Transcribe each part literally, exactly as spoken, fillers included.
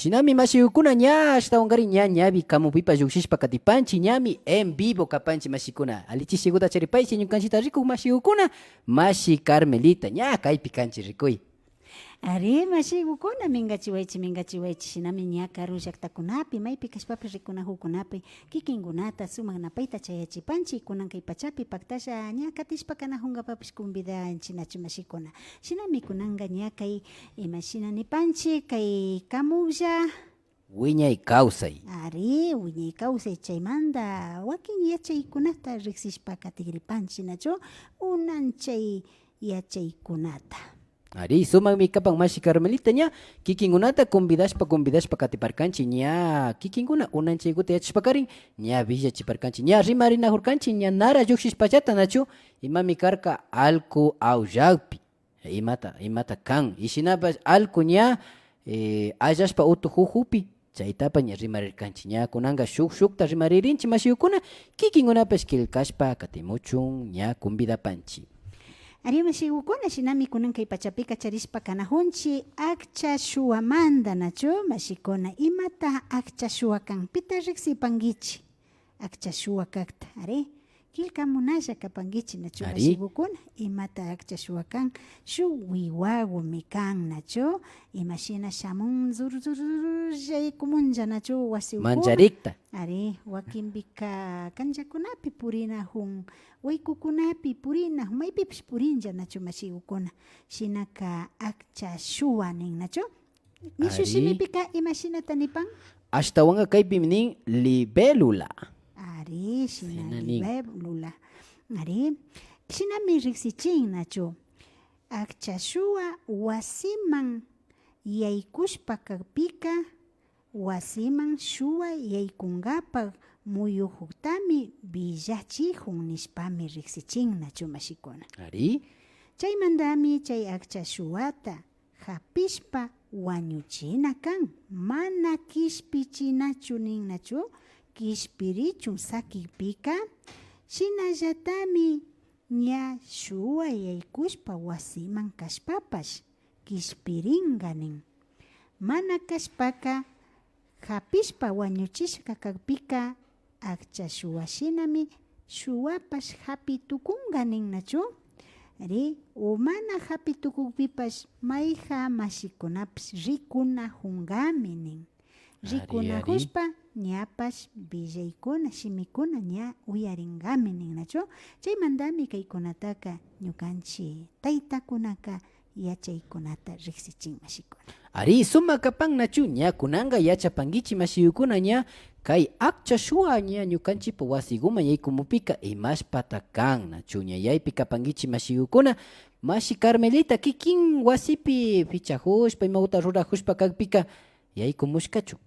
Shinami mashigukuna ña ashtawankarin ña ñawi kamupipash llukshishpa katipanchi, ñami en vivo kapanchi mashikuna. Alli chishiguta charipaychi ñukanchita rikuk mashigukuna, mashi Carmelita, ña kaypi kanchi rikuy. Ari, mashigukuna, mingachiwaychi, mingachiwaychi, shinami ña karu llaktakunapi, maypi kashpapish rikunajukunapi, kikinkunata sumak napayta chayachipanchi, kunan kay pachapi paktasha ña katishpa kanajunkapapish convidanchi nachu mashikuna. Shinami kunanka ña kay, imashina nipanchi, kay kamuklla. Wiñay kawsay. Ari, wiñay kawsay chaymanta wakin yachaykunata riksishpa katigripanchi nachu, unanchay yachaykunata. Ari, sumakmi kapan mashi Carmelita ña, kikinkunata convidashpa, convidashpa katiparkanchi ña, kikinkuna unanchaykuta yachashpakarin, ña willachiparkanchi, ña rimarinajurkanchi, ña nara llukshishpallata nachu, imami karka allku awllakpi, imata, imata kan, y shinapash allku ña, eh, allashpa utujujupi, chaytapash ña rimarirkanchi. Ña kunanka shuk shukta rimaririnchi mashigukuna, kikinkunapash killkashpa katimuchun ña convidapanchi. Ari mashigukuna, shinami kunan kay pachapika charishpa kanajunchi akcha shuwamanta nachu mashikuna. Imata akcha shuwa kan? Pita riksipankichi akcha shuwa kakta? Ari. Killkamunalla kapankichi nachu mashigukuna, imata akcha shuwa kan? Shuk wiwagumi kan nachu, imashina shamun zuru zuru zuru yaykumunlla nachu wasi ukuma. Mancharikta. Ari, wakinpika kanllakunapi purinajun, waykukunapi purinajun, maypipish purinlla nachu mashigukuna. Shinaka akcha shuwa nin nachu. Mishu shimipika imashinata nipan? Ashtawanka kaypimi nin libélula. Ari, shina libélula. Ari, shinami riksichin nachu. Akcha shuwa wasiman yaykushpa kakpika, wasiman shuwa yaykunkapak muyujuktami willachijun nishpami riksichin nachu mashikuna. Ari. Chaymantami chay akcha shuwata japishpa wañuchina kan, mana kishpichinachu nin nachu, kishpirichun sakikpika, shinallatami ña shuwa yaykushpa wasiman kashpapash kishpirinka nin. Mana kashpaka japishpa wañuchishka kakpika, akcha shuwa shinami shuwapash japi tukunka nin nachu. Ari, o mana japi tukukpipash mayjan mashikunapash rikunajunkami nin. Ari, ari. Rikunajushpa ñapash willaykuna, shimikuna ña uyarinkami nin nachu. Chaymantami kaykunataka ñukanchi taytakunaka yachaykunata riksichin mashikuna. Ari, sumak kapan nachu, ña kunanka yachapankichi mashiyukuna ña kay akcha shuwa ña ñukanchipa wasiguman yaykumukpika imashpata kan nachu, ña yaypi kapankichi mashiyukuna, mashi Carmelita kikin wasipi fichajushpa imaguta rurajushpa kakpika yaykumushkachu?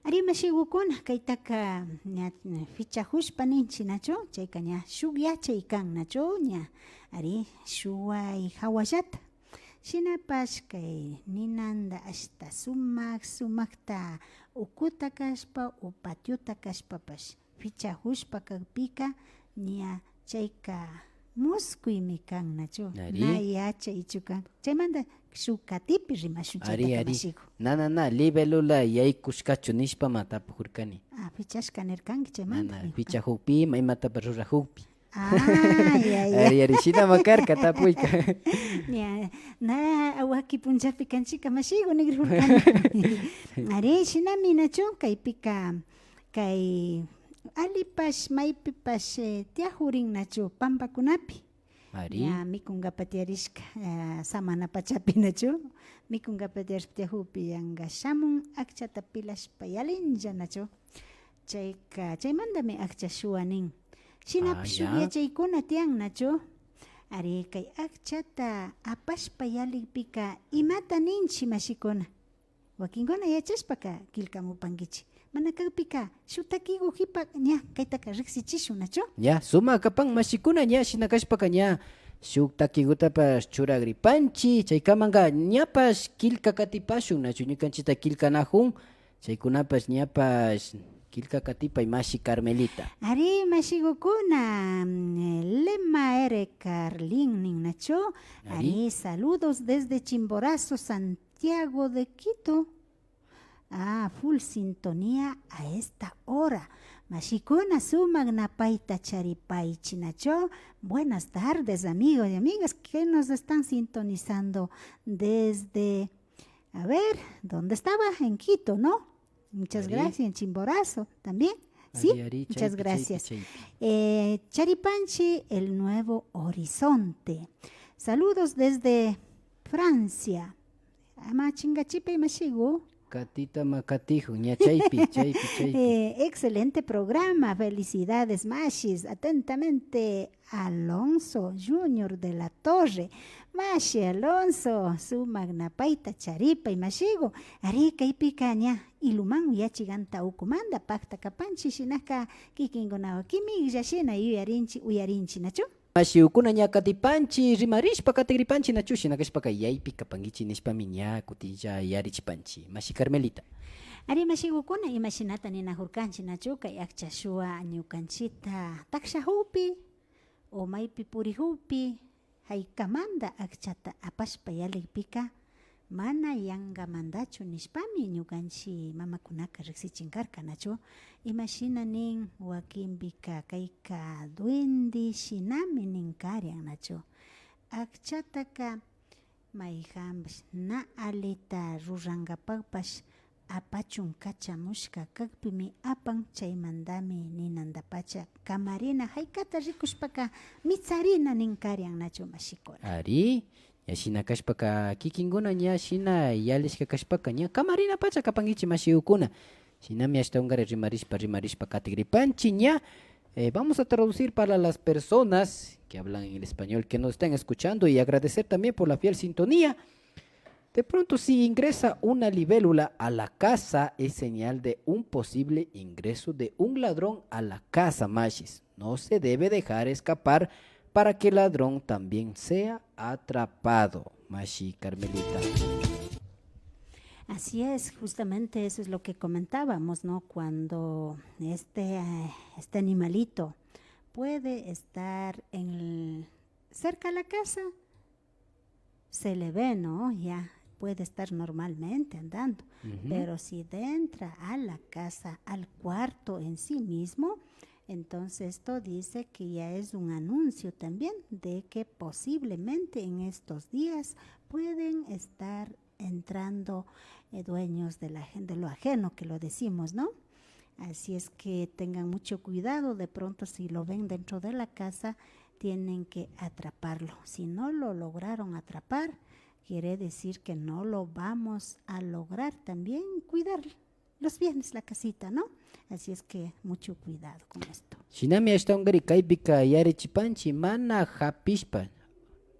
Ari mashigukuna, kaytaka ña fichajushpa ninchi nachu, chayka ña shuk yachay kan nachu, ña ari shuway jawallata. Shinapash kay ninanta ashta sumak sumakta ukuta kashpa o patiota kashpapash fichajushpa kakpika ña chayka muskuymi kan nachu, ari. Na yachaychu kan. Chaymanta shuk katipi rimashun. Ari, chaytaka ari. Mashiku. Na, na, na, libélula yaykushkachu nishpama tapujurkani. Ah, fichashka nirkanki chaymanta. Na, na, fichajukpi ima, imatapash rurajukpi. Ah, ya, ya. Ari, ari, shinama karka tapuyka. Ña, na, waki punchapi kanchika mashiku nigrijurkani. Ari, shinami nachu, kaypika, kay alipash, maypipash, eh, tiyajurin nachu, pampakunapi. Ari. Ña mikunkapa tiyarishka, eh, samana pachapi nachu, mikunkapa tiyarishpa tiyajukpi yanka shamun akchata pilashpa yalinlla nachu. Chayka, chaymantami akcha shuwa nin. Shinapash shuk yachaykuna tiyan nachu. Ari, kay akchata apashpa yalikpika imata ninchi mashikuna? Wakinkuna yachashpaka killkamupankichi. Mana kakpika shuk takiku jipa ña kaytaka riksichishun nachu. Ña, sumak kapan mashikuna ña shina kashpaka ña shuk takikutapash churagripanchi, chaykamanka ñapash killka katipashun nachu, ñukanchita killkanajun. Chaykunapash ñapash killka katipay mashi Carmelita. Ari, mashigukuna, mm, Lema Ere Carlin nin nachu. Ari. Ari, saludos desde Chimborazo, Santiago de Quito. full sintonía a esta hora. Mashikuna, sumak napayta charipaychi nachu. Buenas tardes, amigos y amigas que nos están sintonizando desde, a ver, ¿dónde estaba? En Quito, ¿no? Muchas gracias, en Chimborazo también. Sí, muchas gracias. Eh, charipanchi, el Nuevo Horizonte. Saludos desde Francia. Ama chingachipa, imashigu. Katita makatiju, ña chaypi, chaypi, chaypi. Eh, excelente programa, felicidades, mashis. Atentamente, Alonso Junior de la Torre. Mashi Alonso, sumak napayta charipay, mashigu. Ari, kaypika ña iluman uyachik anta ukumanta pakta kapanchi, shinaka kikinkunawan kimiklla shina yuyarinchi, uyarinchi, nachu? Mashikuna, ña katipanchi, rimarishpa katigripanchi, nachu? Shina kashpaka yaypi kapankichi nishpami ña kutinlla yarichipanchi. Mashi Carmelita. Ari, mashikuna, imashinata ninajurkanchi, nachu? Kay akcha shuwa ñukanchita takshajukpi o maypi purijukpi, haykamanta akchata apashpa yalikpika, mana yankamantachu nishpami ñukanchi mamakunaka riksichin karka, nachu? Imashina nin, wakinpika kayka duende shinami nin karian, nachu? Akchataka mayjanpash na alita rurankapakpash apachun kachamushka kakpimi apan, chaymantami ninantapacha kamarina, haykata rikushpaka mitsarina nin karian, nachu, mashikuna? Ari, ña shina kashpaka, kikinkuna ña shina yalishka kashpaka, ña kamarinapacha kapankichi, mashikuna. Shinami ashtawankari rimarishpa, rimarishpa katigripanchi ña. Eh, vamos a traducir para las personas que hablan en el español que nos están escuchando y agradecer también por la fiel sintonía. De pronto, si ingresa una libélula a la casa, es señal de un posible ingreso de un ladrón a la casa, mashis. No se debe dejar escapar para que el ladrón también sea atrapado. Mashi Carmelita. Así es, justamente eso es lo que comentábamos, ¿no? Cuando este, eh, este animalito puede estar en el, cerca a la casa, se le ve, ¿no? Ya puede estar normalmente andando. Ujú. Pero si entra a la casa, al cuarto en sí mismo, entonces esto dice que ya es un anuncio también de que posiblemente en estos días pueden estar entrando, eh, dueños de la gen-, de lo ajeno, que lo decimos, ¿no? Así es que tengan mucho cuidado, de pronto si lo ven dentro de la casa, tienen que atraparlo. Si no lo lograron atrapar, quiere decir que no lo vamos a lograr también cuidar los bienes, la casita, ¿no? Así es que mucho cuidado con esto. Shinami ashtawankari kaypika yarichipanchi, mana japishpa,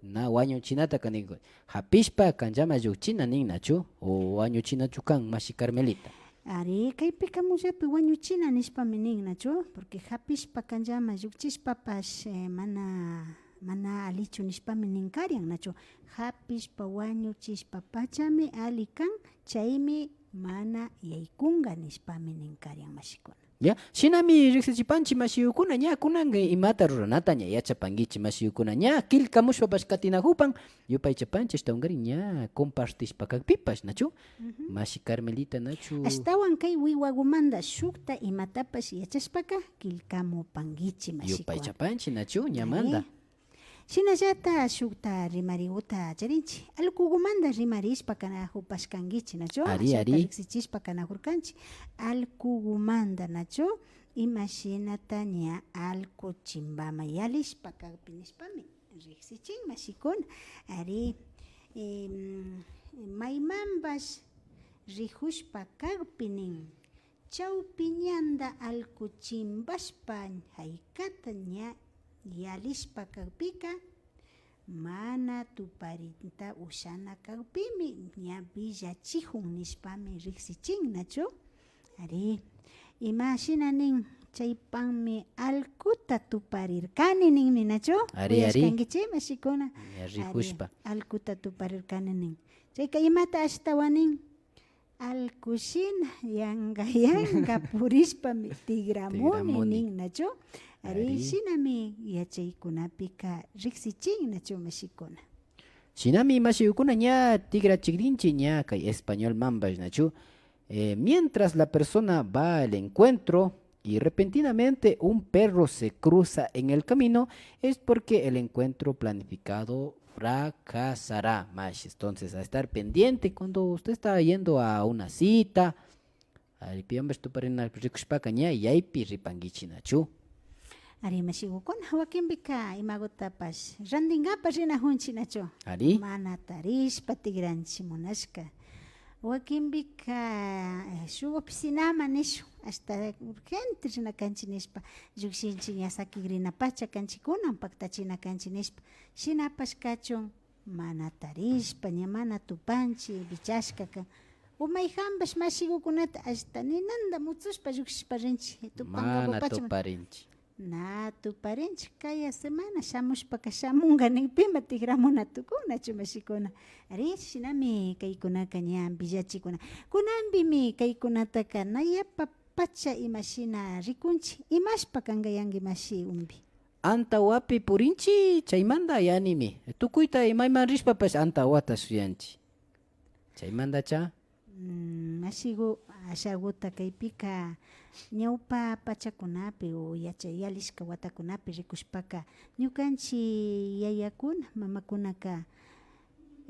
na wañuchinataka ninku. Japishpa kanllama llukchina nin, nachu? O wañuchinachu kan, mashi Carmelita? Ari, kaypika mullapi wañuchina nishpami nin, nachu? Porque japishpa kanllama llukchishpapash, eh, mana, mana alichu nishpami nin karian, nachu? Japishpa wañuchishpa pachami ali kan, chaymi mana yaykunka nishpami nin karian, mashikuna. Ya, shinami riksichipanchi, mashiyukuna, ña kunan imata ruranata ña yachapankichi, mashiyukuna, ña killkamushpapash katinajupan, yupaychapanchi ashtawankari ña compartishpa kakpipash, nachu? Ujú. Mashi Carmelita, nachu? Ashtawan kay wiwagumanta shukta imatapash yachashpaka killkamupankichi, mashikuna. Yupaychapanchi, nachu? Ñamanta. Ari. Shinallata shukta rimariguta charinchi. Allkugumanta rimarishpa kanajupashkankichi, nachu? Ari, ashata ari. Riksichishpa kanajurkanchi. Allkugumanta, nachu? Imashinata ña allku chimbama yalishpa kakpi nishpami riksichin, mashikuna. Ari, em, maymanpash rijushpa kakpi nin. Chawpi ñanta allku chimbashpa haykata ña yalishpa kakpika, mana tuparita ushana kakpimi ña willachijun nishpami riksichin, nachu? Ari, imashina nin, chaypanmi allkuta tuparirkani ninmi, nachu? Ari, ari. Uyashkankichi, mashikuna? Ña rijushpa. Ari, allkuta tuparirkani nin. Chayka imata ashtawan nin? Allkushina yanka yanka purishpami tigramuni. Tigramuni. Nin, nachu? Ari, ari. Shinami yachaykunapika riksichin, nachu, mashikuna? Shinami mashiyukuna ña tigrachigrinchi ña kay españolmanpash, nachu? Eh, mientras la persona va al encuentro y repentinamente un perro se cruza en el camino, es porque el encuentro planificado fracasará, mashi. Entonces, a estar pendiente cuando usted está yendo a una cita, ari, pipampash tuparina rikushpaka ña yaypi ripankichi, nachu. Ari, mashigukuna, wakinpika imagutapash rantinkapak rinajunchi, nachu. Ari. Mana tarishpa tigranchi munashka. Wakinpika, eh, shuk oficinaman nishun, hasta urgente rina kanchi nishpa, llukshinchi ña sakigrina pacha kanchi kunan paktachina kanchi nishpa, shinapash kachun, mana tarishpa, ña mana tupanchi, vichashkaka. O mayjanpash mashigukunata ashta ninanta mutsushpa llukshishpa rinchi, tupankapak pacha. Mana tuparinchi. Na tuparinchi, kaya semana shamushpaka shamunka nikpima tigramuna tukun, nachu mashikuna. Ari, shinami kaykunaka ña villachikuna. Kunanpimi kaykunataka na yapa pacha imashina rikunchi, imashpa kankayanki mashi Umbi. Antawapi purinchi, chaymanta yanimi. Tukuyta imayman rishpapash antawata shuyanchi. Chaymantacha. Mm, mashigu, ashaguta kaypika ñawpa pachakunapi o yachay yalishka watakunapi rikushpaka ñukanchi yayakuna, mamakunaka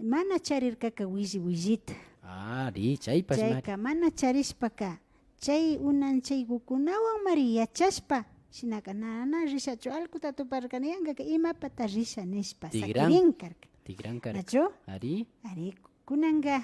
mana charirkaka willi willita. Ari, chaypash mari. Chayka mana charishpaka chay unanchaykukunawan mari yachashpa, shinaka nana rishachu, allkuta tuparkani, yankaka imapata risha nishpa sakirin karka. Tigran karka. Nachu? Ari. Ari, kunanka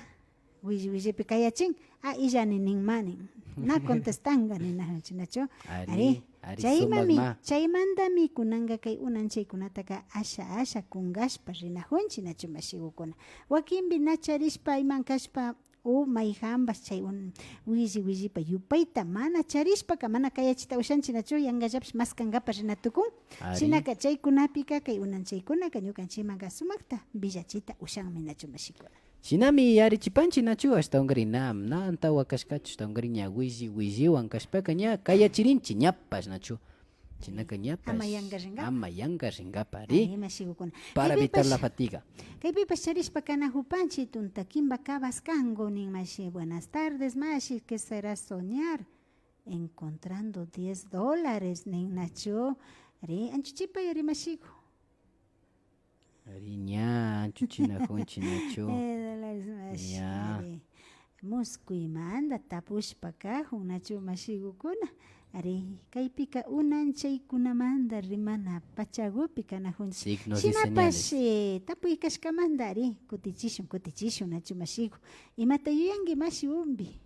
willi willipi kayachin, a, illani ninma nin. Na contestanka nina, nachu? Ari, ari, chaymami, sumakma. Chaymantami kunanka kay unanchaykunataka asha asha kunkashpa rinajunchi, nachu mashigukuna. Wakinpi na charishpa, iman kashpa, o mayjanpash chay un-, willi willipa yupayta mana charishpaka mana kayachita ushanchi, nachu? Yankallapish maskankapak rina tukun. Ari. Shinaka chaykunapika kay unanchaykunaka ñukanchimanka sumakta villachita ushanmi, nachu mashikuna. Shinami yarichipanchi, nachu? Ashtawankarin na, na antawa kashkachu, ashtawankarin ña willi williwan kashpaka ña kayachirinchi ñapash, nachu? Shinaka ñapash ama yanka rinkapak. Ama yanka rinkapak, ari. Ari, mashigukuna. Para evitar la fatiga. Kaypipash charishpa kanajupanchi, Tunta Kimba Cabas kanku nin mashi. Buenas tardes, mashi, ¿qué será soñar encontrando diez dólares? Nin, nachu. Ari, anchuchipa yari mashigu. Ari, ña anchuchinajunchi, nachu. Eh, dólares mashi, ña. Ari. Muskuymanta tapushpa kajun, nachu mashigukuna. Ari, kaypika unanchaykunamanta rimana pachagupi kanajunchi. Signos y señales. Shinapash, eh, tapuy kashkamanta, ari, kutichishun, kutichishun, nachu mashigu. Imata yuyanki mashi Umbi?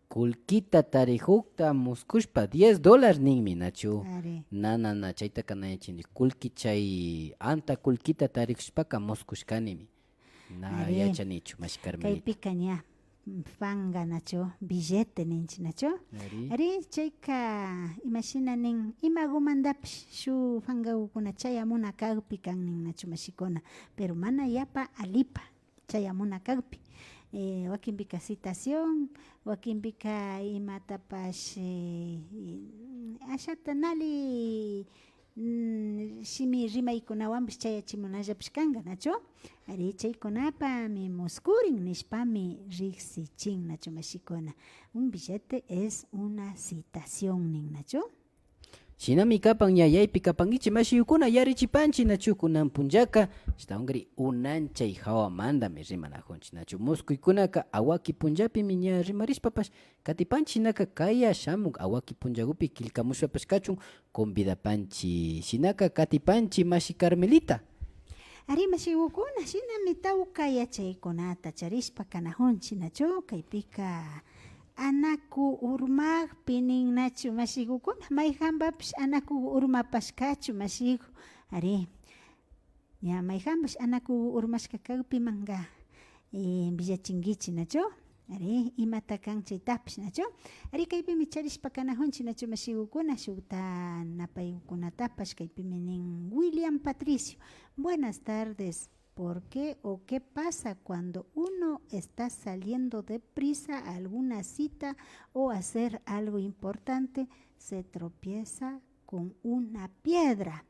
Kullkita tarijukta muskushpa diez dólar ninmi, nachu? Ari. Na, na, na, chaytaka na yachani. Kullki chay anta kullkita tarijushpaka muskushkanimi. Na yachanichu, mashi Carmelita. Kaypika ña, mm, fanga, nachu, billete ninchi, nachu? Ari. Ari, chayka, imashina nin, imagumantapish shuk fangagukuna chayamuna kakpi kan nin, nachu, mashikuna? Pero mana yapa alipa chayamuna kakpi. Eh, wakinpika citación, wakinpika imatapash, eh, ashata nali, mm, shimi rimaykunawanpish chayachimunallapish kanka, nachu? Ari, chaykunapami muskurin nishpami riksichin, nachu, mashikuna? Un billete es una citación nin, nachu? Shinami kapan, ña yaypi kapankichi mashiyukuna, yarichipanchi, nachu? Kunan punllaka, ashtawankari unanchay jawamantami rimanajunchi, nachu? Muskuykunaka awaki punllapimi ña rimarishpapash katipanchi, shinaka kaya shamuk awaki punllagupi killkamushpapash kachun convidapanchi, shinaka katipanchi mashi Carmelita. Ari, mashigukuna, shinami tawka yachaykunata charishpa kanajunchi, nachu? Kaypika anaku urmakpi nin, nachu, mashigukuna? Mayjanpapish anaku urmapashkachu, mashigu? Ari. Ña, mayjanpash anaku urmashka kakpimanka, eh, villachinkichi, nachu? Ari, imata kan chaytapish, nachu? Ari, kaypimi charishpa kanajunchi, nachu, mashigukuna? Shukta napaykunatapash kaypimi nin William Patricio. Buenas tardes. ¿Por qué o qué pasa cuando uno está saliendo deprisa a alguna cita o hacer algo importante, se tropieza con una piedra?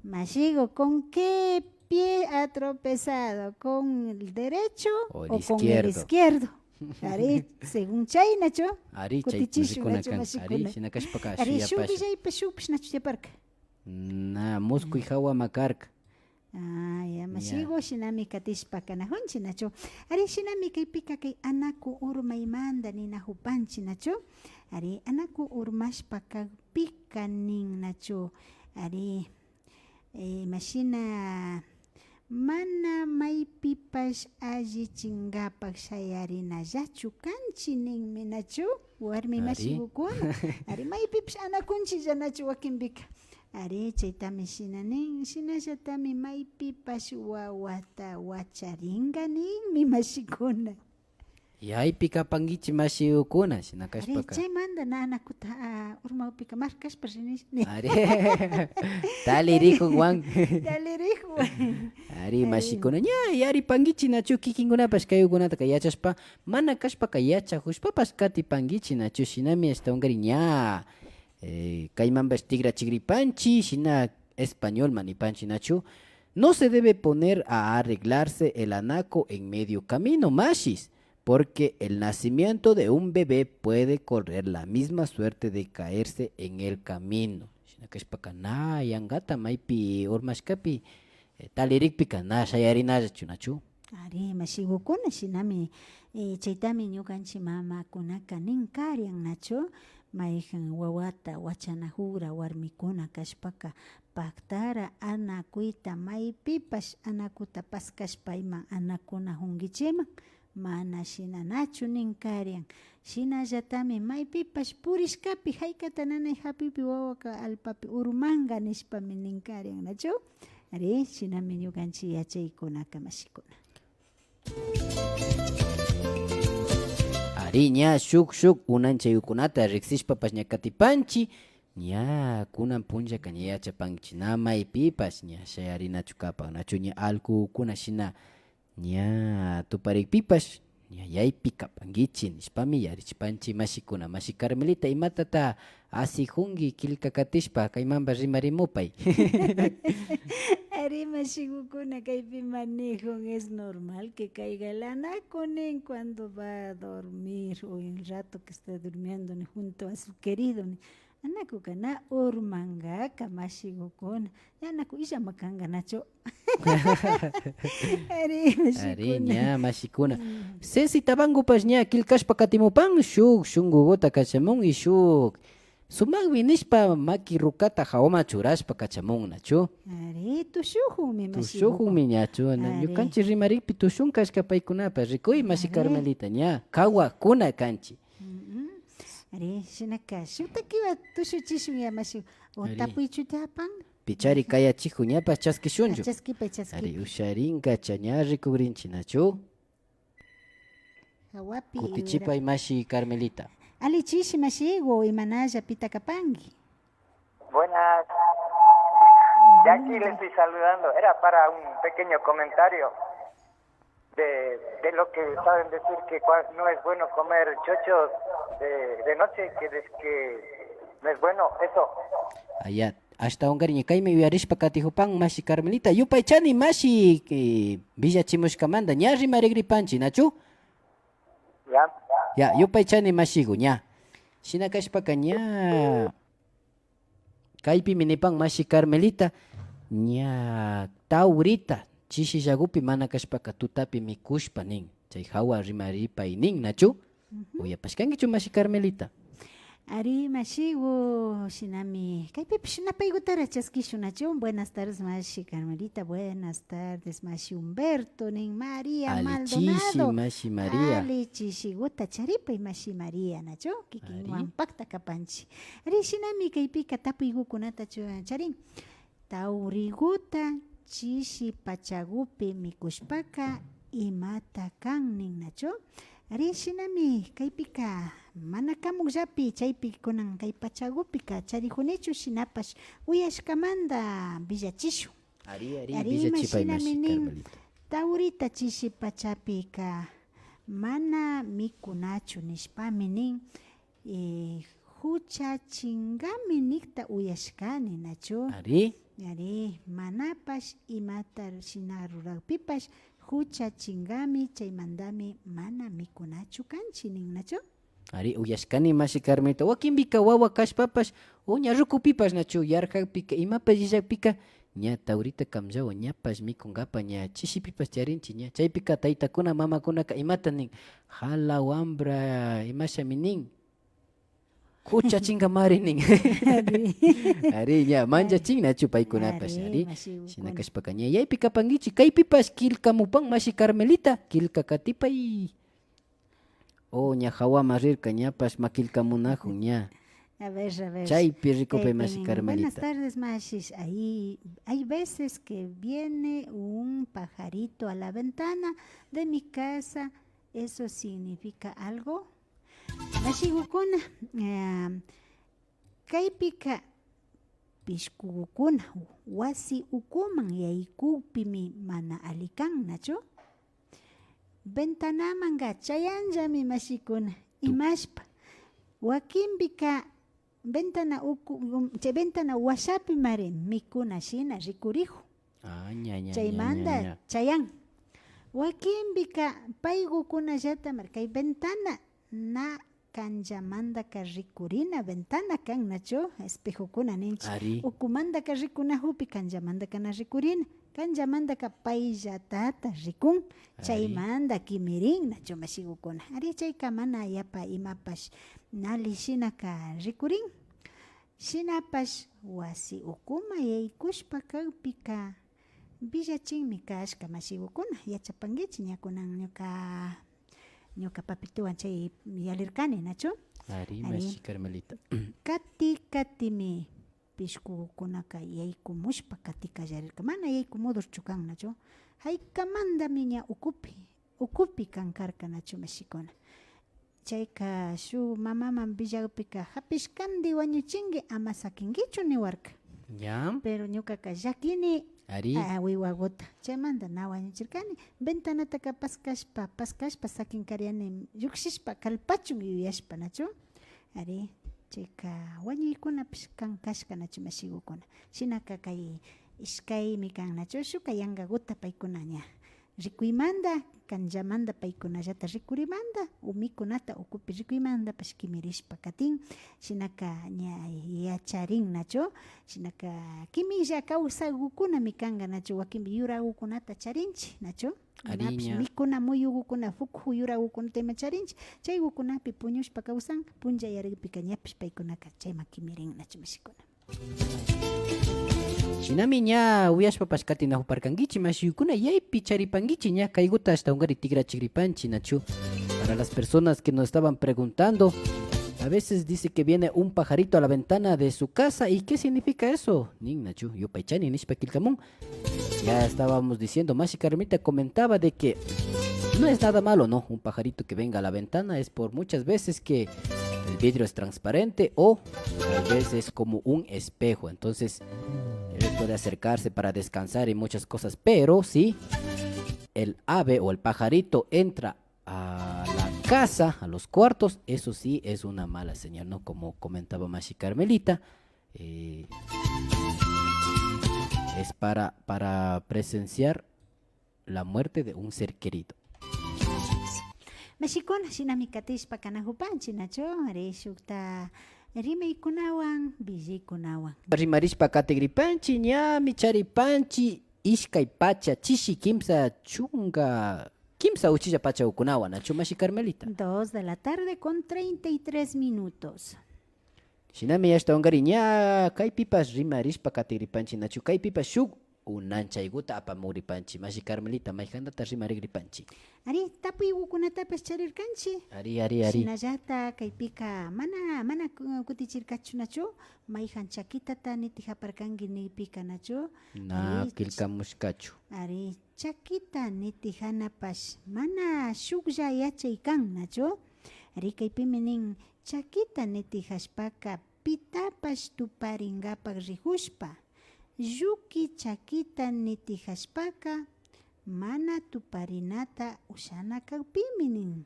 Mashigu, ¿con qué pie ha tropezado? ¿Con el derecho o con el izquierdo? Ari, según chaynachu. Ari, chay kutichishun rikuna nachu kan. Ari, mashikuna. Shina kashpaka ari, shuk shuyapasha. Villaypa shukpish nachu tiyaparka. Na, muskuy hawama karka. Ah, ya, ya. Mashigu, shinami katishpa kanajunchi nachu. Ari, shinami kaypika kay anaku urmaymanta ninajupanchi nachu. Ari, anaku urmashpa kakpika nin nachu. Ari, eh, imashina mana maypipash allichinkapak shayarinallachu kanchi ninmi nachu warmi mashigukuna. Ari, maypipash anakunchilla nachu wakinpika. Ari, chaytami shina nin, shinallatami maypipash wawata wacharinka ninmi mashikuna. Yaypi kapankichi mashigukuna, shina kashpaka. Ari, chaymanta na anakuta, ah, urmawpika markashpa rinish, ni. Ari, talirikun wan. Talirikun wan. Ari, ari. Mashikuna, ña yaripankichi nachu kikinkunapash kaykunataka yachashpa, mana kashpaka yachajushpapash katipankichi nachu, shinami ashtawankarin ña, eh, kaymanpash tikrachigripanchi, shina españolman nipanchi nachu. No se debe poner a arreglarse el anaco en medio camino, mashis, porque el nacimiento de un bebé puede correr la misma suerte de caerse en el camino. Shina kashpaka na yankata maypi urmashkapi, eh, talirikpika na shayarinallachu nachu. Ari, mashigukuna, shinami, eh, chaytami ñukanchi mamakunaka nin karian nachu, mayjan wawata wachanajugra warmikuna kashpaka, paktara anakuyta maypipash anakuta paskashpa ima anakunajunkichiman, mana shina nachu nin karian. Shinallatami maypipash purishkapi, jaykata nanay japipi wawaka alpapi urmanka nishpami nin karian nachu. Ari, shinami ñukanchi yachaykunaka mashikuna. Ari, ña shuk, shuk unanchayukunata riksishpapash ña katipanchi, ña kunan punllaka ña yachapanchi na maypipash ña shayarinachu kapan, nachu ña allkukuna shina ña tuparikpipash, ña yaypi kapankichi nishpami yarichipanchi mashikuna. Mashi Carmelita, imatata asijunki killka katishpa kaymanpash rimarimupay. Ari, mashigukuna, kaypi manijun, es normal que caiga el anaco nin, cuando va a dormir o el rato que está durmiendo nin, junto a su querido nin. Anakuka na urmankaka mashigukuna. Ña anaku illama kanka nachu. Ari, mashikuna. Ari, ña mashikuna. Mm. Ceci Tabangopash ña killkashpa katimupan, shuk shunkuguta kachamun y shuk sumakmi nishpa maki rukata jawaman churashpa kachamun nachu. Ari, tushujunmi mashigukuna. Tushujunmi ñachu. Ari. Ñukanchi rimarikpi tushun kashka paykunapa. Rikuy mashi Carmelita, ña kawakuna kanchi. Mm-mm. Ari, shinaka, shukta kiwa tushuchishun ya mashi. O tapuychu tiyapan? Pichari kayachijun ñapash chaskishunchu. Chaskipay, chaskipay. Ari, usharinkacha ña rikugrinchi nachu. Jawapi. Kutichipay mashi Carmelita. Ali chishi mashigu, imanalla, pita kapanki? Buenas. De aquí le estoy saludando. Era para un pequeño comentario de, de lo que saben decir que cua- no es bueno comer chochos de, de noche, que, des- que no es bueno eso. Aya, ashtawankarin ña kaymi yuyarishpa katijupan mashi Carmelita. Yupaychani mashi, eh, villachimushkamanta. Ña rimarigripanchi, nachu? Ya. Ya, yupaychani mashigu, ña. Shina kashpaka ña. Kaypimi nipan mashi Carmelita, ña taurita chishillagupi mana kashpaka tutapi mikushpa nin, chay jawa rimaripay nin, nachu? Uyapashkankichu mashi Carmelita? Ari, mashigu, shinami, kaypipish napaygutara chaskishun, nachu? Buenas tardes, mashi Carmelita, buenas tardes, mashi Humberto, nin María Maldonado. Ali chishi, mashi María. Ali chishiguta charipay, mashi María, nachu? Kikinwan pakta kapanchi. Ari, shinami kaypika tapuygukunata chu- charin. Tauriguta chishi pachagupi mikushpaka imata kan nin, nachu? Ari, shinami kaypika mana kamukllapi chaypi kunan kay pachagupika charijunichu, shinapash uyashkamanta villachishun. Ari, ari, ari, villachipay, imashinami mashi nin, Carmelita. Taurita chishi pachapika mana mikunachu nishpami nin, eh, juchachinkami nikta uyashkani, nachu? Ari. Ari, manapash imata shina rurakpipash kuchachingami, chaymandami mana mikunachu kanchi, nin, nachu? Ari, uyashkani mashi Carmelita. Wakinpika wawa kashpapash, o ña rukupipash, nachu, yarjakpika, imapash illakpika, ña tawrita kamllawan, ñapash mikunkapa, ña chishipipash charinchi, ña. Chaypika taytakuna, mamakunaka imata nin, jala wambra, imashami nin, kuchachinkamari nin. Ari. Ari, ña, manchachin, nachu, paykunapash, ari, ari. Mashi Shina ukuna. Kashpaka, ña, yaypi kapankichi, kaypipash killkamupan, mashi Carmelita, killka katipay. O ña jawaman rirka, ñapash makillkamunajun, ña. A ver, a ver. Chaypi rikupay, mashi Carmelita. Kaypi nin, buenas tardes, mashis. Ahí, hay veces que viene un pajarito a la ventana de mi casa. ¿Eso significa algo? Mashigukuna, eh, kaypika pishkugukuna wasi ukuman yaykukpimi mana alli kan, nachu? Ventanamanka chayanllami, mashikuna, tu- imashpa. Wakinpika ventana uku, um, chay ventana washapimari mikuna shina rikurijun. Ah, ña, ña, ña, ña, ña. Chaymanta chayan. Wakinpika paykukunallata mari kay ventana na kanllamantaka rikurina ventana kan, nachu, espejokuna ninchi. Ari. Ukumantaka rikunajukpi kanllamantaka na rikurina. Kanllamantaka payllatata rikun. Ari. Chaymanta kimirin, nachu, mashigukuna. Ari, chayka mana yapa imapash na alli shinaka rikurin. Shinapash wasi ukuman yaykushpa kakpika willachinmi kashka, mashigukuna. Yachapankichi ña kunan ñuka, ñuka papituwan chay yalirkani, nachu? Ari, ari. Mashi Carmelita. Kati katimi pishkukunaka yaykumushpa kati kallarirka. Mana yaykumudurchu kan, nachu? Jaykamantami ña ukupi, ukupi kan karka, nachu, mashikuna? Chayka shuk mamaman willakpika, japishkandi wañuchinki, ama sakinkichu niwarka. Ya. Pero ñukaka llakini, ari, a, wiwaguta. Chaymanta na wañuchirkani. Ventanataka paskashpa, paskashpa sakinkariani, llukshishpa kalpachun yuyashpa, nachu? Ari, chayka wañuykunapish kan kashka, nachu, mashigukuna? Shinaka kay ishkaymi kan, nachu? Shukka yankaguta paykuna ña rikuymanta, kanllamanta paykunallata rikurimanta, o mikunata ukupi rikuymantapash kimirishpa katin, shinaka ña yacharin, nachu? Shinaka kimilla kawsaygukunami kanka, nachu? Wakinpi yuragukunata charinchi, nachu? Ari, imapish ña. Mikuna muyugukuna, fuku yuragukunata ima charinchi, chaygukunapi puñushpa kawsan, puncha yarikpika ñapish paykunaka chayman kimirin, nachu, mashikuna? Shinami ña uyashpapash katinajuparkankichi, mashiyukuna, yaypi charipankichi, ña kayguta ashtawankari tikrachigripanchi, nachu? Para las personas que nos estaban preguntando, a veces dice que viene un pajarito a la ventana de su casa, ¿y qué significa eso? Nin, nachu, yupaychani nishpa killkamun. Ya estábamos diciendo, mashi Carmita comentaba de que no es nada malo, ¿no? Un pajarito que venga a la ventana es por muchas veces que el vidrio es transparente o tal vez es como un espejo. Entonces, él puede acercarse para descansar y muchas cosas, pero si el ave o el pajarito entra a la casa, a los cuartos, eso sí es una mala señal, ¿no? Como comentaba mashi Carmelita, eh, es para, para presenciar la muerte de un ser querido. Mashikuna, shinami katishpa kanajupanchi, nachu? Ari, shukta rimaykunawan, willaykunawan. Rimarishpa katigripanchi, ñami charipanchi, ishkay pacha, chishi, kimsa, chunka, kimsa uchilla pachakunawan, nachu, mashi Carmelita? Dos de la tarde con treinta y tres minutos. Shinami ashtawankari ña kaypipash rimarishpa katigripanchi, nachu? Kaypipash shuk unanchaykuta apamugripanchi. Mashi Carmelita, mayjantata rimarigripanchi? Ari, tapuygukunatapash charirkanchi. Ari, ari, ari. Shinallata kaypika mana, mana ku-, kutichirkachu, nachu? Mayjan chakitata nitijaparkanki nikpika, nachu? Na, ari, killkamushkachu. Ari, chakita nitijanapash mana shuklla yachay kan, nachu? Ari, kaypimi nin, chakita nitijashpaka pitapash tuparinkapak rijushpa, lluki chakita nitijashpaka mana tuparinata ushana kakpimi nin.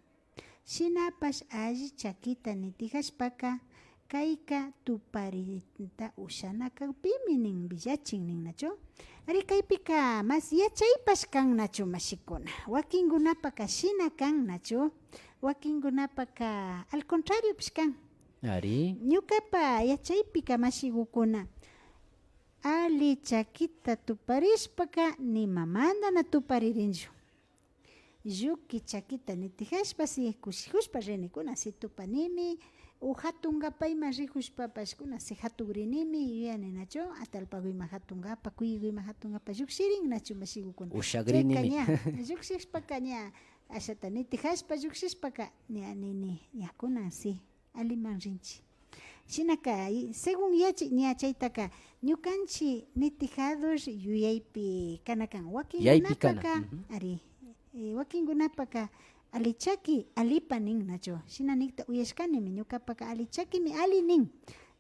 Shinapash alli chakita nitijashpaka kayka tuparinta ushana kakpimi nin, villachin nin, nachu? Ari, kaypika mas yachaypash kan, nachu, mashikuna? Wakinkunapaka shina kan, nachu? Wakinkunapaka al contrariopish kan. Ari. Ñukapa yachaypika, mashigukuna, ali chakita tuparishpaka nimamanta na tuparirinchu. Lluki chakita nitijashpa si kushikushpa rinikuna, si tupanimi, o jatunkapa ima rijushpapashkuna, si jatukrinimi yuyani, nachu? Atallpaku ima jatunkapa, kuyayku ima jatunkapa llukshirin, nachu, mashigukuna? Ushakrinimi. Chayka ña llukshishpaka ña ashata nitijashpa llukshishpaka ña nini, ña kunan si aliman rinchi. Shinaka, y según yachay, ña chaytaka ñukanchi nitijador yuyaypi kana kan. Yaypi kana. Wakinkunapaka, ujú, ari, eh, wakinkunapaka ali chaki alipa nin, nachu? Shina nikta uyashkanimi, ñukapaka ali chakimi ali nin.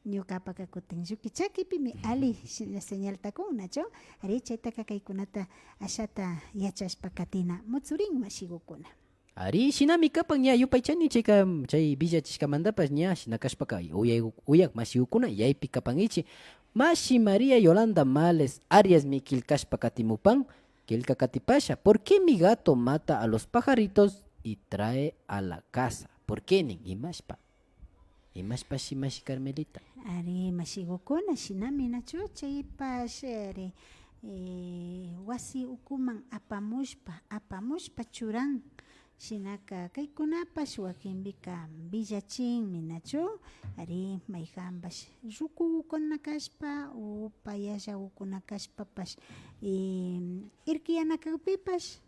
Ñukapaka kutin lluki chakipimi ali shi-, señalta kun, nachu? Ari, chaytaka kaykunata ashata yachashpa katina mutsurin, mashigukuna. Ari, shinami kapan, ña yupaychani chayka, chay villachishkamantapash ña shina kashpaka, uyay, uyak mashigukuna, yaypi kapankichi. Mashi María Yolanda Males Ariasmi killkashpa katimupan, killka katipasha: "¿Por qué mi gato mata a los pajaritos y trae a la casa? ¿Por qué?", nin, imashpa. Imashpashi, mashi Carmelita? Ari, mashigukuna, shinami, nachu? Chaypash, ari, eh, wasi ukuman apamushpa, apamushpa churan. Shinaka kaykunapash wakinpika villachinmi, nachu? Ari, mayjanpash rukukuna kashpa o payallakukuna kashpapash, eh, irkiyana kakpipash,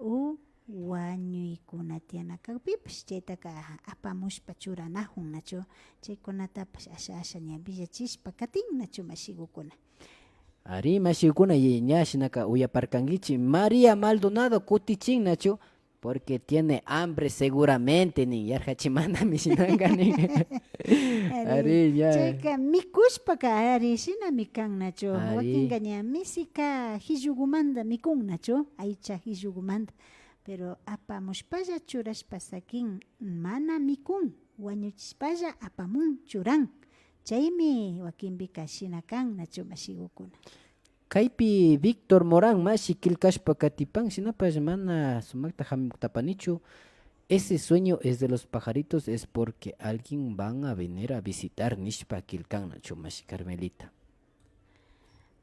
o wañuykuna tiyana kakpipash, chaytaka apamushpa churanajun, nachu? Chaykunatapash asha, asha ña villachishpa katin, nachu, mashigukuna? Ari, mashigukuna, y ña shinaka uyaparkankichi, María Maldonado kutichin, nachu? "Porque tiene hambre seguramente", nin, yarjachimantami shinanka, nin. Ari, ari, ña. Chayka mikushpaka, ari, shinami kan, nachu? Ari. Wakinka ña misika jillukumanta mikun, nachu? Aycha jillukumanta. Pero apamushpalla churashpa sakin, mana mikun, wañuchishpalla apamun, churan. Chaymi wakinpika shina kan, nachu, mashigukuna? Kaypi Víctor Morán mashi killkashpa katipan, shinapash mana sumakta jamuktapanichu. "Ese sueño es de los pajaritos, es porque alguien van a venir a visitar", nishpa killkan, nachu, mashi Carmelita?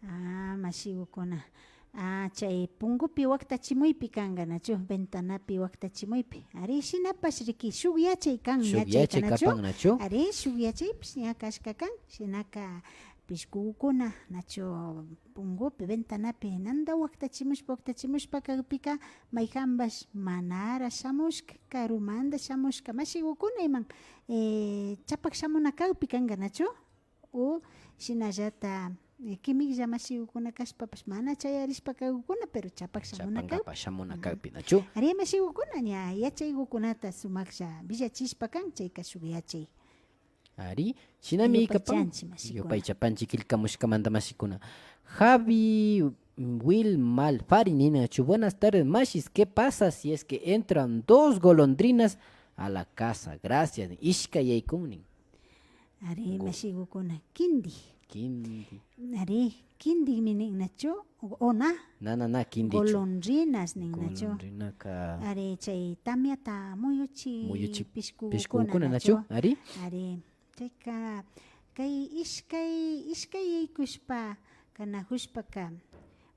Ah, mashigukuna. Ah, chay punkupi waktachimuypi kanka, nachu? Ventanapi waktachimuypi. Ari, shinapash riki, shuk yachay kan, shuk yachay yachay kanachu? Kapan, nachu? Ari, shuk yachaypish ña kashka kan. Shinaka pishkukuna, nachu, punkupi, ventanapi nanda waktachimushpa, waktachimushpa kakpika, mayjanpash manara shamushka, karumanta shamushka mashigukuna iman, eh, chapak shamuna kakpi kanka, nachu? O shinallata, eh, kimiklla mashigukuna kashpapash mana chayarishpa kakukuna, pero chapak shamuna kakpi. Chapankapa shamuna kakpi, nachu? Ari, mashigukuna, ña yachaykukunata sumaklla villachishpa kan, chayka shuk yachay. Ari, shinami kapan. Yupaychanchi, mashikuna. Yupaychapanchi killkamushkamanta, mashikuna. Javi Wilmal Fari ninachu: "Buenas tardes, mashis, ¿qué pasa si es que entran dos golondrinas a la casa? Gracias", nin. Ishkay yaykun, nin. Ari, mashigukuna, kindi. Kindi. Ari, kindimi nin, nachu? O na? Na, na, na, kindichu. Golondrinas nin, nachu? Golondrinaka. Ari, chay tamiata muyuchi, muyuchi pishkukuna, pishkukuna, nachu? Nachu? Ari. Ari, chayka, kay ishkay, ishkay yaykushpa kanajushpaka,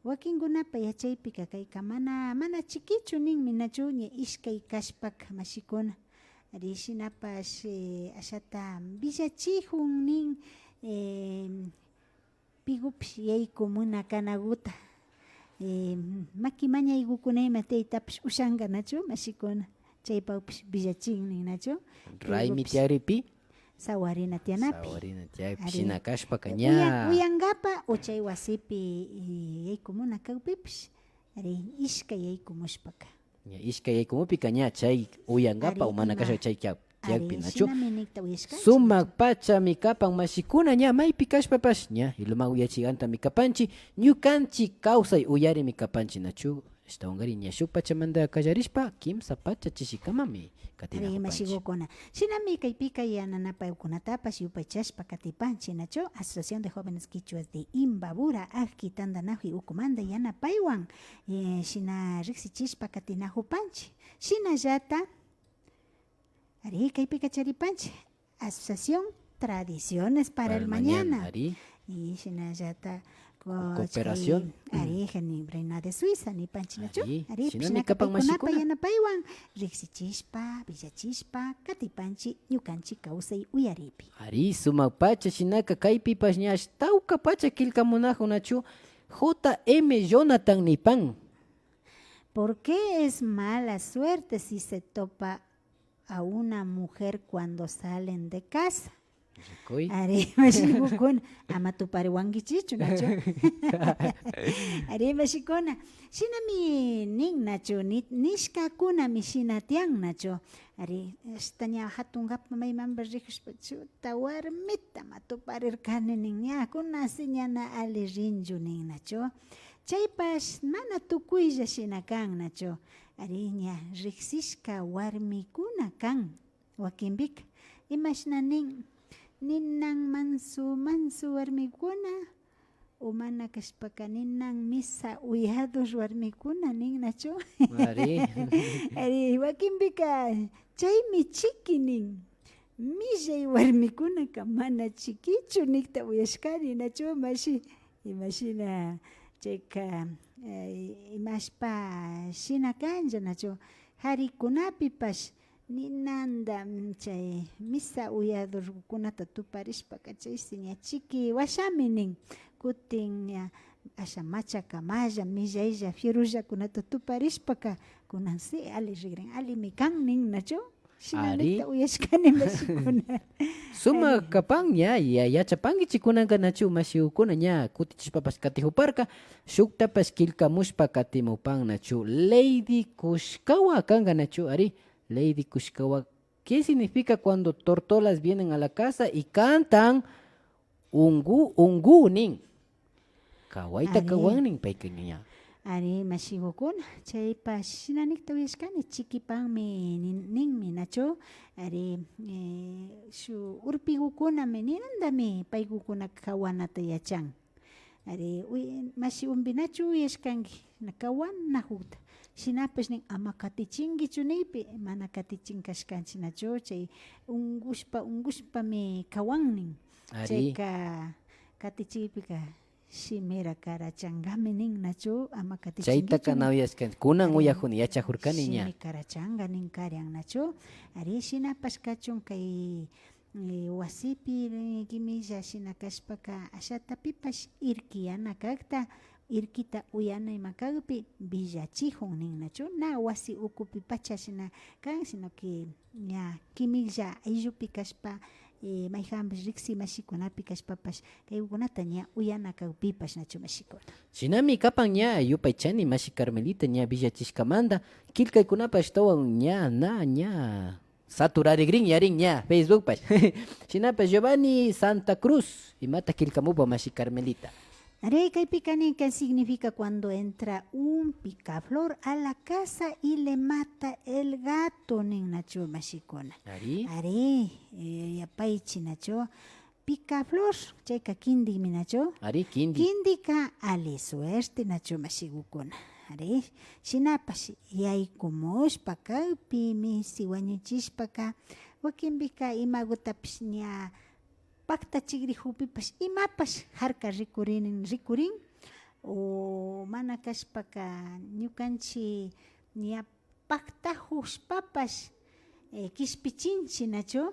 wakinkunapa yachaypika kayka mana, mana chikichu ninmi, nachu? Ña ishkay kashpaka, mashikuna. Ari, shinapash, eh, ashata villachijun nin, eh, pigupish yaykumuna kanaguta. Eh, maki mañaygukuna ima tiyaytapish ushanka, nachu, mashikuna? Chaypapish villachin nin, nachu? Raymi tiyakripi. Sawarina tiyanapi. Sawarina tiyakpi. Ari. Shina kashpaka, eh, ña uyan-, uyankapa o chay wasipi, eh, yaykumuna kakpipish, ari, ishkay yaykumushpaka. Ña ishkay yaykumupika ña chay uyankapa o mana kashpa chay kak-, ari, kakpi, nachu? Shinami nikta uyashkanchik. Sumak pachami kapan, mashikuna, ña maypi kashpapash, ña Ilumán uyachiykantami kapanchik, ñukanchik kawsay uyarimi kapanchik, nachu? Ashtawankarin ña shuk pachamanta kallarishpa kimsa pacha chishikamami katinakupanchik. Ari, mashigukuna. Shinami kaypika yananapaykunatapash yupaychashpa katipanchik, nachu? Asociación de Jóvenes Quichuas de Imbabura, akki tantanakuy ukumanta yanapaywan, eh, shina riksichishpa katinakupanchik. Shinallata, ari, kaypika charipanchik. Asociación Tradiciones para el Mañana. Ari. Y shinallata, co-, cooperación. Ari, jani Reina de Suiza nipanchik, nachu? Ari. Ari, shinami kapan paykunapa mashikuna yanapaywan riksichishpa, willachishpa katipanchik ñukanchik kawsay uyaripi. Ari, sumak pacha shinaka kaypipash ña ashtawka pacha killkamunakun, nachu? J M Jonathan nipan. ¿Por qué es mala suerte si se topa a una mujer cuando salen de casa? Rikuy. Ari, mashigukuna, ama tupariwankichichu, nachu? Ari, mashikuna. Shinami nin, nachu? Ni-, nishkakunami shina tiyan, nachu? Ari, ashta ña jatunkapak maymanpash rikushpa, chuta, warmita ama tuparirkani nin, ña, kunansi ña na alli rinchu nin, nachu? Chaypash mana tukuylla shina kan, nachu? Ari, ña riksishka warmikuna kan wakinpika. Imashna nin, ninan mansu mansu warmikuna, o mana kashpaka ninan misa uyador warmikuna nin, nachu? Ari. Ari, wakinpika chaymi chiki nin. Millay warmikunaka mana chikichu nikta uyashkani, nachu, mashi? Imashina chayka, eh, imashpa shina kanlla, nachu? Jarikunapipash ninanta, mm, chay misa uyadorkunata tuparishpaka chaysi ña chiki washami nin. Kutin ña asha machakamalla, millaylla, fierrollakunata tuparishpaka kunansi alli rigrin, allimi kan nin, nachu? Shinamita uyashkani mashikuna. Sumak kapan ña, ya-, yachapankichik kunanka nachu mashikuna ña kutichishpapash katijuparka, shuktapash killkamushpa katimupan nachu. Lady Kushkawa kanka nachu, ari, Lady Kushkawa. ¿Qué significa cuando tortolas vienen a la casa y cantan? Ungu, ungu nin. Kawayta kawan nin payka ña. Ari, mashigukuna, chaypash shina nikta uyashkani, chikipanmi nin-, ninmi, nachu? Ari, eh, shuk urpigukunami ninantami paygukuna kawanata yachan. Ari, uy-, mashi Umbinachu uyashkanki, na kawanajukta. Shinapash nin, ama katichinkichu nikpi, mana katichin kashkanchik, nachu? Chay ungushpa, ungushpami kawan nin. Ari. Chayka katichikpika shimira karachankami nin, nachu? Ama katichinkichu nin. Chaytaka na uyashkanchik. Kunan uyajuni, yachajurkani ña. Shimi karachanka nin karian, nachu? Ari, shinapash kachun kay, eh, wasipi, eh, kimilla shina kashpaka ashata pipash irkiyana kakta, irkita uyana ima kakpi willachijun nin, nachu? Na wasi ukupipacha shina kan, sino que ña kimilla ayllupi kashpa, eh, mayjanpish riksi mashikunapi kashpapash kaykunata ña uyana kakpipash, nachu mashikuna? Shinami kapan ña yupaychani mashi Carmelita ña willachishkamanta, killkaykunapash ashtawan ña na ña saturarigrin yarin ña Facebookpash. Shinapash Giovanni Santa Cruz, imata killkamupa mashi Carmelita? Ari, kaypika nin, ¿qué significa cuando entra un picaflor a la casa y le mata el gato? Nin, nachu mashikuna. Ari. Ari, eh, yapaychi, nachu? Picaflor, chayka kindimi, nachu? Ari, kindi. Kindika ali suerte, nachu mashigukuna? Ari, shinapash yaykumushpa kakpi misi wañuchishpaka, wakinpika imagutapish ña paktachigrijukpipash imapash jarka rikurin, rikurin, o mana kashpaka ñukanchik ña paktajushpapash, eh, kishpichinchik, nachu?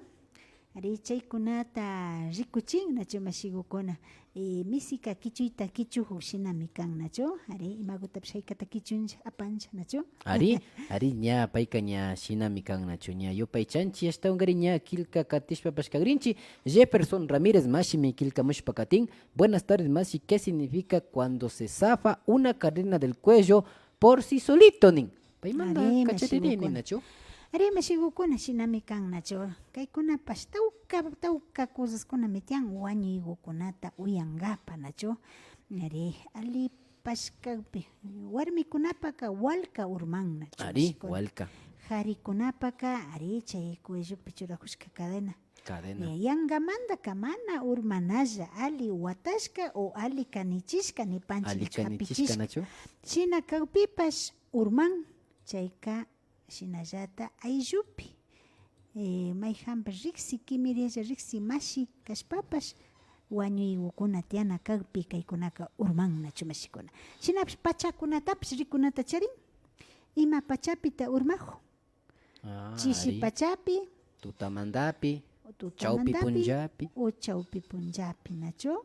Ari, chaykunata rikuchin, nachu mashigukuna? Eh, misika kichuyta kichujuk shinami kan, nachu? Ari, imagutapish jaykata kichuncha, apancha, nachu? Ari, ari, ña payka ña shinami kan, nachu? Ña yupaychanchik, ashtawankarin ña killka katishpapash kagrinchik. Jefferson Ramírez mashimi killkamushpa katin. Buenas tardes, mashi, ¿qué significa cuando se zafa una cadena del cuello por sí solito? Nin. Paymanta ari, kacharini, mashigukuna. Nachu? Ari, mashigukuna, shinami kan, nachu? Kaykunapash tawka, tawka cosaskunami tiyan wañuygukunata uyankapa, nachu? Ari, ali pashkakpi, warmikunapaka walka urmanna, ari, chumashkuna. Walka. Karikunapaka, ari, chay cuellopi churakushka cadena. Cadena. Eh, yankamantaka mana urmanalla, ali watashka o ali kanichishka nipanchik. Ali kanichishka, nachu? Shina kakpipash urman, chayka shinallata ayllupi, eh, mayjanpash riksi, kimirialla riksi mashi kashpapash, wañuygukuna tiyana kakpi kaykunaka urman, nachu mashikuna. Shinapash pachakunatapash rikunata charin, ima pachapita urmajun. Ah, chishi, ari, pachapi, tutamantapi, o tutamantapi, chawpi punllapi. O chawpi punllapi, nachu?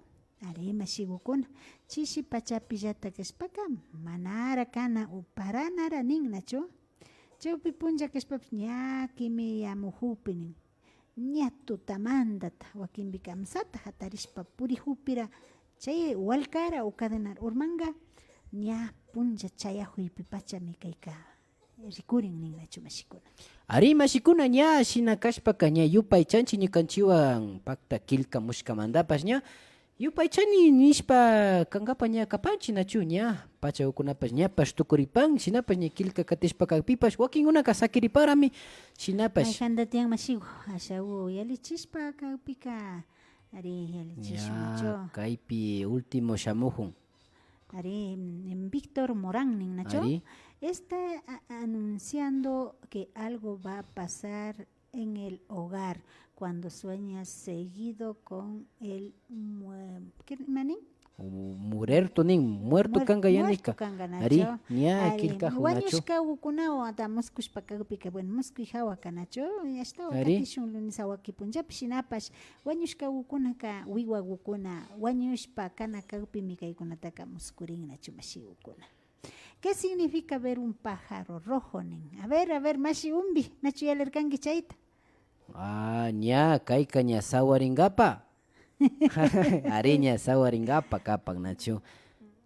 Ari, mashigukuna, chishi pachapillata kashpaka manara kana o paranara nin, nachu? Chawpi punlla kashpapash ña kimiyamujukpi nin, ña tutamantata, wakinpika amsata jatarishpa purijukpira, chay walkara o cadenara urmanka, ña punlla chayajuypi pachami kayka rikurin nin, nachu mashikuna. Ari, mashikuna, ña shina kashpaka ña yupaychanchik ñukanchikwan pakta killkamushkamantapash ña yupaychani nishpa kankapa ña kapanchik, nachu? Ña pachakukunapash ñapash tukuripan, shinapash ña killka katishpa kakpipash wakinkunaka sakiriparami, shinapash. Mayjanta tiyan mashiku, ashaku yallichishpa kakpika, ari, yallichishunchu. Ña kaypi último shamujun. Ari, mm, Víctor Morán nin, nachu? Ari. Está a-, anunciando que algo va a pasar en el hogar cuando sueñas seguido con el mue-, ¿qué, ima nin? Mu-, murerto nin, muerto. Muer-, kanga, muerto yanika. Kanga, nachu? Ari, ña, ari, killkajun, nachu? Wañushkakukunawan muskushpa kakpika, bueno, muskuy jawaka, nachu? Ashtawan, ari, katishun lunes awaki punllapi, shinapash wañushkakukunaka, wiwakukuna wañushpa kana kakpimi kaykunataka muskurin, nachu mashikukuna? ¿Qué significa ver un pájaro rojo? Nin. A ver, a ver, mashi Umbi, nachu yalirkanki chayta? Ah, ña, kayka ña sawarinkapa. Ari, ña sawarinkapa kapan, nachu?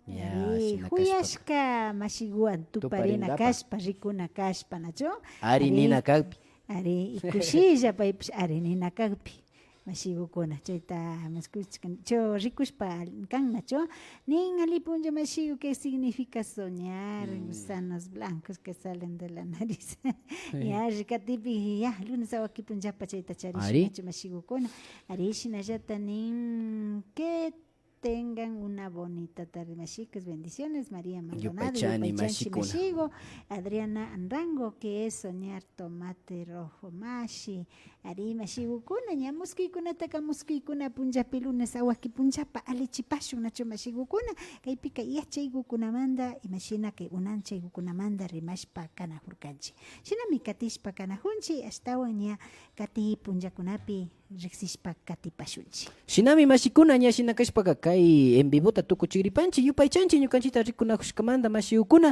Ña, ari, shina kashpaka. Juyashka mashikuwan tuparina, tuparina kashpa, rikuna kashpa, nachu? Ari, ari, nina kakpi. Ari, y kushilla paypish ari nina kakpi. Mashikukuna, chayta muskuchkan, chay rikushpa kan, nachu? Nin, alli punlla mashiku, ¿qué significa soñar, mm, gusanos blancos que salen de la nariz? Sí. Ya, rikatipi, ya, lunes awaki punllapa chayta charishun, ari, nachu mashikukuna? Ari, shinallata nin, que tengan una bonita tarde, mashikus, bendiciones, María Maldonado, yupaychani, yupaychanchi, mashikuna. Mashiku, Adriana Anrango, que es soñar tomate rojo, mashi. Ari, mashikukuna, ña muskuykunataka muskuykuna punllapi lunes awaki punllapa allichipashun, nachu mashikukuna? Kaypika yachaykukunamanta, imashina kay unanchaykukunamanta rimashpa kanajurkanchi. Shinami katishpa kanajunchi, ashtawan ña kati punllakunapi riksishpa katipashunchi. Shinami mashikuna, ña shina kashpaka kay en vivota tukuchigripanchi, yupaychanchi ñukanchita rikunajushkamanta mashikukuna,